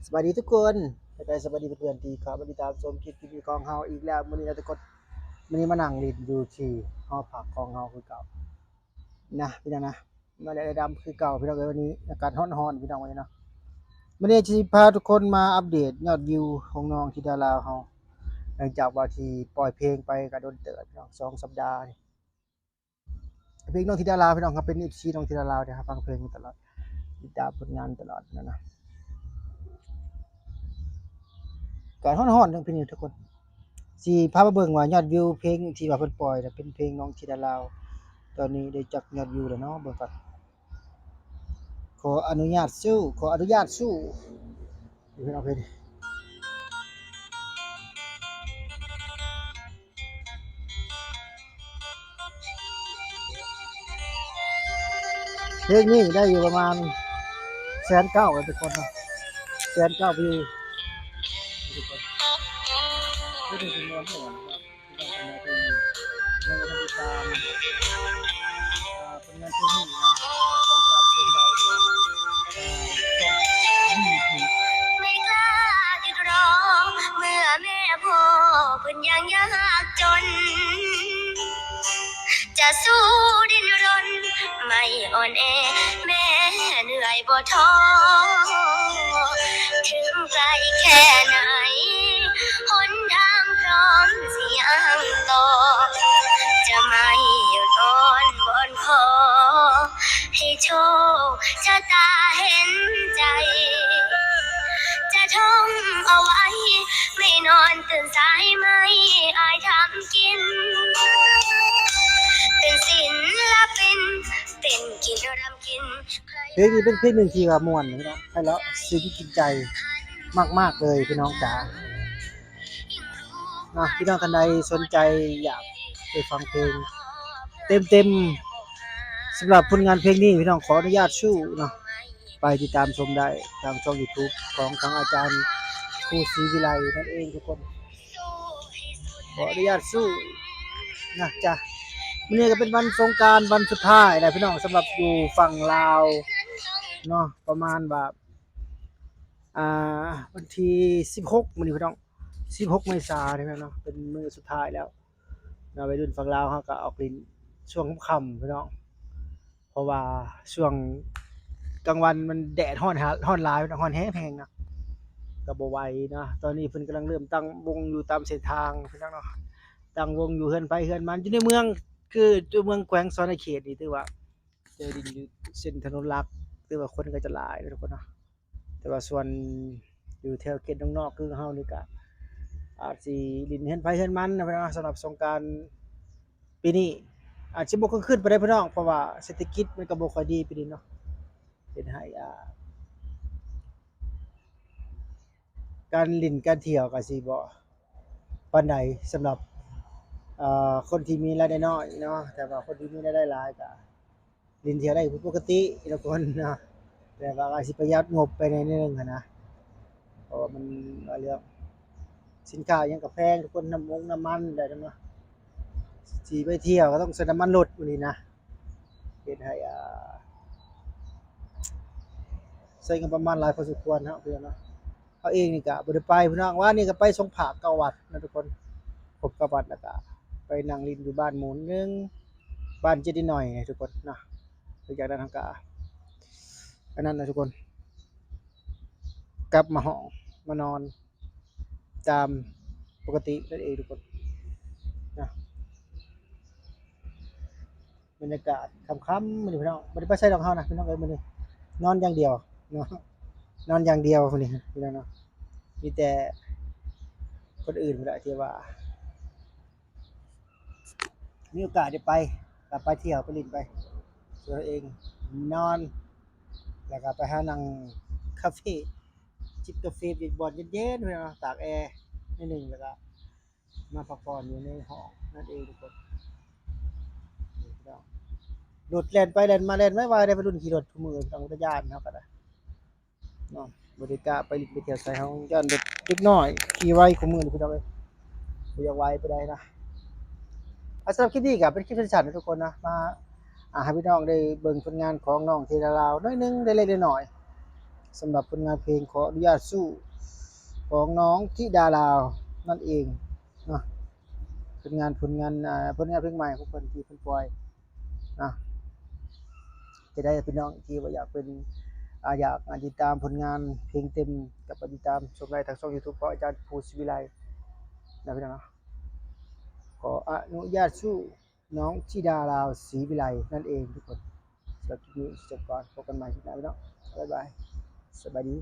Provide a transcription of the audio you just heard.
ສະບາຍດີທຸກຄົນ ແລະກະສະບາຍດີເພື່ອນໆທີ່ເຂົ້າມາຕິດຕາມຊົມຄລິບຄລິບນີ້ຂອງເຮົາອີກແລ້ວ. ມື້ນີ້ນະທຸກຄົນ ມື້ນີ້ມານັ່ງຫຼິ້ນຢູ່ທີ່ຫໍພັກຂອງເຮົາຄືເກົ່ານະ ພີ່ນ້ອງນະ. ມາແລ້ວດຳຄືເກົ່າພີ່ນ້ອງເອີຍ. ວັນນີ້ອາກາດຮ້ອນໆ ພີ່ນ້ອງເອີຍເນາະ. ມື້ນີ້ຊິພາທຸກຄົນມາອັບເດດຍອດວິວຂອງນ້ອງທິດາລາວເຮົາ ຫຼັງຈາກວ່າທີ່ປ່ອຍເພງໄປກະດົນເຕີບພີ່ນ້ອງ ສອງສັບດານີ້. ເພງນ້ອງທິດາລາວ ພີ່ນ້ອງ ເຮົາເປັນເອັຟຊີນ້ອງທິດາລາວເດ້ ເຮົາຟັງເພງມາຕະຫຼອດ ຕິດຕາມຜົນງານຕະຫຼອດນັ້ນນະ. ກາດຮ້ອນໆ ເຖິງເພງນີ້ທຸກຄົນ ຊິພາມາເບິ່ງວ່າຍອດວິວເພງທີ່ວ່າເພິ່ນປ່ອຍນະ ເປັນເພງນ້ອງທິດາລາວ ຕອນນີ້ໄດ້ຈັກຍອດວິວແລ້ວເນາະ ເບິ່ງກ່ອນ. ຂໍອະນຸຍາດສູ້ ຂໍອະນຸຍາດສູ້ ເພງ ເພງນີ້ໄດ້ຢູ່ປະມານແສນເກົ້າ ທຸກຄົນເນາະ ແສນເກົ້າວິວ ທຸກຄົນ. ເພງນີ້ເປັນມ່ວນມ່ວນ ພີ່ນ້ອງເອີຍ ຍັງບໍ່ທັນໄດ້ຕາມ ອ່າ ຜົນງານເພງນີ້ນະ ໄປຕາມຊົມໄດ້ ອ່າ ຊ່ອງຢູທູບ. ໄມ່ກ້າຢຸດລໍ ເມື່ອແມ່ພໍ່ເພິ່ນຍັງຍາກຈົນ ຈະສູ້ດີ້ນລົນ ໄມ່ອ່ອນແອ ແມ່ເໜື່ອຍບໍ່ທໍ້ ເຖິງໄກແຄ່ໃດ ຫົນທາງພ້ອມຊິຍ່າງຕໍ່ ຈະໄມ່ຢຸດອ່ອນວອນຂໍ ໃຫ້ໂຊກຊະຕາເຫັນໃຈ ຈະທົງເອົາໄວ້ ໄມ້ນອນຕື່ນສາຍໄມ້ ອາຍທຳກິນ ເປັນສິນລະປິນ ເຕັ້ນກິນລຳກິນ. ເພງນີ້ເປັນເພງໜຶ່ງທີ່ວ່າມ່ວນເນາະ ໄພເລາະ ຊຶ້ງກິນໃຈມາກໆເລີຍພີ່ນ້ອງຈ໋າ. ອ່ະ ພີ່ນ້ອງທ່ານໃດສົນໃຈຢາກໄປຟັງເພງເຕັມໆ ສຳລັບຜົນງານເພງນີ້ ພີ່ນ້ອງ ຂໍອະນຸຍາດສູ້ເນາະ ໄປຕິດຕາມຊົມໄດ້ທາງຊ່ອງຢູທູບຂອງທາງອາຈານຄູສີວິໄລນັ້ນເອງທຸກຄົນ. ຂໍອະນຸຍາດສູ້ນະຈ໋າ. ມື້ນີ້ກະເປັນວັນສົງການ ວັນສຸດທ້າຍແລ້ວພີ່ນ້ອງ ສຳລັບຢູ່ຝັ່ງລາວເນາະ ປະມານວ່າ ອ່າ ວັນທີສິບຫົກ ມື້ນີ້ພີ່ນ້ອງ ສິບຫົກເມສານີ້ແມ່ນເນາະ ເປັນມື້ສຸດທ້າຍແລ້ວເນາະ. ໄວລຸ້ນຝັ່ງລາວເຮົາກະອອກຫຼິ້ນຊ່ວງຄ່ຳໆ ພີ່ນ້ອງ ເພາະວ່າຊ່ວງກາງວັນມັນແດດຮ້ອນ ຮ້ອນຫຼາຍ ຮ້ອນແຮງໆນະ ກະບໍ່ໄຫວເນາະ. ຕອນນີ້ເພິ່ນກຳລັງເລີ່ມຕັ້ງວົງຢູ່ຕາມເສັ້ນທາງພີ່ນ້ອງເນາະ ຕັ້ງວົງຢູ່ເຮືອນໃຜເຮືອນມັນ ຢູ່ໃນເມືອງ ຄືຢູ່ເມືອງແຂວງສະຫວັນນະເຂດນີ້ ຖືວ່າເດີນຢູ່ເສັ້ນຖະໜົນຫຼັກ ຖືວ່າຄົນກະຈະຫຼາຍເນາະທຸກຄົນເນາະ. ແຕ່ວ່າສ່ວນຢູ່ແຖວເຂດນອກໆຄືເຮົານີ້ກະອາດຊິຫຼິ້ນເຮືອນໃຜເຮືອນມັນນະພີ່ນ້ອງ. ສຳລັບສົງການປີນີ້ອາດຊິບໍ່ຄຶກຄື້ນປານໃດພີ່ນ້ອງ ເພາະວ່າເສດຖະກິດມັນກະບໍ່ຄ່ອຍດີປີນີ້ເນາະ ເຮັດໃຫ້ ອ່າ ການຫຼິ້ນການທ່ຽວກະຊິບໍ່ປານໃດ ສຳລັບ ເອີ ຄົນທີ່ມີລາຍໄດ້ນ້ອຍເນາະ. ແຕ່ວ່າຄົນທີ່ມີລາຍໄດ້ຫຼາຍກະ ຫຼິ້ນທ່ຽວໄດ້ເປັນປົກກະຕິທຸກຄົນເນາະ ແຕ່ວ່າອາດຊິປະຢັດງົບໄປໜ້ອຍໜຶ່ງຫັ້ນນະ ເພາະວ່າມັນວ່າເລື່ອງສິນຄ້າຫຍັງກະແພງທຸກຄົນ ນ້ຳມົງນ້ຳມັນໄດ້ນຳເນາະ ຊິໄປທ່ຽວກະຕ້ອງໃຊ້ນ້ຳມັນລົດມື້ນີ້ນະ ເຮັດໃຫ້ອ່າ ໃຊ້ງົບປະມານຫຼາຍພໍສົມຄວນເນາະ ພີ່ນ້ອງເນາະ. ເຮົາເອງນີ້ກະບໍ່ໄດ້ໄປພີ່ນ້ອງ ວານນີ້ກະໄປສົ່ງພະເກົ້າວັດນະທຸກຄົນ ຄົບເກົ້າວັດ ແລ້ວກະໄປນັ່ງຫຼິ້ນຢູ່ບ້ານໝູນໜຶ່ງ ບ້ານເຈດີນ້ອຍທຸກຄົນເນາະ. ຫຼັງຈາກນັ້ນເຮົາກະ ອັນນັ້ນນະທຸກຄົນ ກັບມາຫ້ອງມານອນຕາມປົກກະຕິນັ້ນເອງທຸກຄົນເນາະ. ບັນຍາກາດຄ່ຳໆ ມື້ນີ້ພີ່ນ້ອງ ບໍ່ໄດ້ໄປໃສດອກເຮົານະພີ່ນ້ອງເອີຍ ມື້ນີ້ນອນຢ່າງດຽວເນາະ ນອນຢ່າງດຽວມື້ນີ້ພີ່ນ້ອງເນາະ. ມີແຕ່ຄົນອື່ນພຸ້ນແຫຼະທີ່ວ່າມີໂອກາດໄດ້ໄປ ກະໄປທ່ຽວໄປຫຼິ້ນໄປ ສ່ວນເຮົາເອງນອນ ແລ້ວກະໄປຫານັ່ງຄາເຟ ຈິບກາເຟຢູ່ບ່ອນເຢັນໆ ພີ່ນ້ອງເນາະ ຕາກແອໜ້ອຍໜຶ່ງ ແລ້ວກະ ມາພັກຜ່ອນຢູ່ໃນຫ້ອງນັ້ນເອງທຸກຄົນ. ລົດແລ່ນໄປແລ່ນມາແລ່ນໄວໆ ໄດ້ໄວລຸ້ນຂີ່ລົດທຸກມື້ ຕ້ອງໄດ້ຢ້ານເຮົາກະໄດ້ເນາະ ບໍ່ໄດ້ກ້າໄປຫຼິ້ນໄປທ່ຽວໃສ ເຮົາຢ້ານເດັກນ້ອຍຂີ່ໄວຄູ່ມື້ນີ້ພີ່ນ້ອງເອີຍ ບໍ່ຢາກໄວປານໃດນະ. ອ່າ ສຳລັບຄລິບນີ້ກະເປັນຄລິບສັ້ນໆ ນະທຸກຄົນນະ ມາ ອ່າ ໃຫ້ພີ່ນ້ອງໄດ້ເບິ່ງຜົນງານຂອງນ້ອງທິດາລາວໜ້ອຍໜຶ່ງ ເລັກໆ ນ້ອຍ ສຳລັບຜົນງານເພງຂໍອະນຸຍາດສູ້ຂອງນ້ອງທິດາລາວນັ້ນເອງເນາະ. ເປັນງານ ຜົນງານ ອ່າ ຜົນງານເພງໃໝ່ຂອງເພິ່ນທີ່ເພິ່ນປ່ອຍເນາະ. ຈະໄດ້ພີ່ນ້ອງທີ່ວ່າຢາກເປັນ ອ່າ ຢາກ ອ່າ ຕິດຕາມຜົນງານເພງເຕັມ ກໍໄປຕິດຕາມຊົມໄດ້ທາງຊ່ອງ YouTube ຂອງອາຈານພູ ສີວິໄລນະພີ່ນ້ອງເນາະ. ຂໍອະນຸຍາດສູ້ ນ້ອງທິດາລາວ ສີວິໄລນັ້ນເອງທຸກຄົນ. ສຳລັບຄລິບນີ້ຈົບກ່ອນ ພົບກັນໃໝ່ຄລິບໜ້າພີ່ນ້ອງ. ບາຍບາຍ ສະບາຍດີ.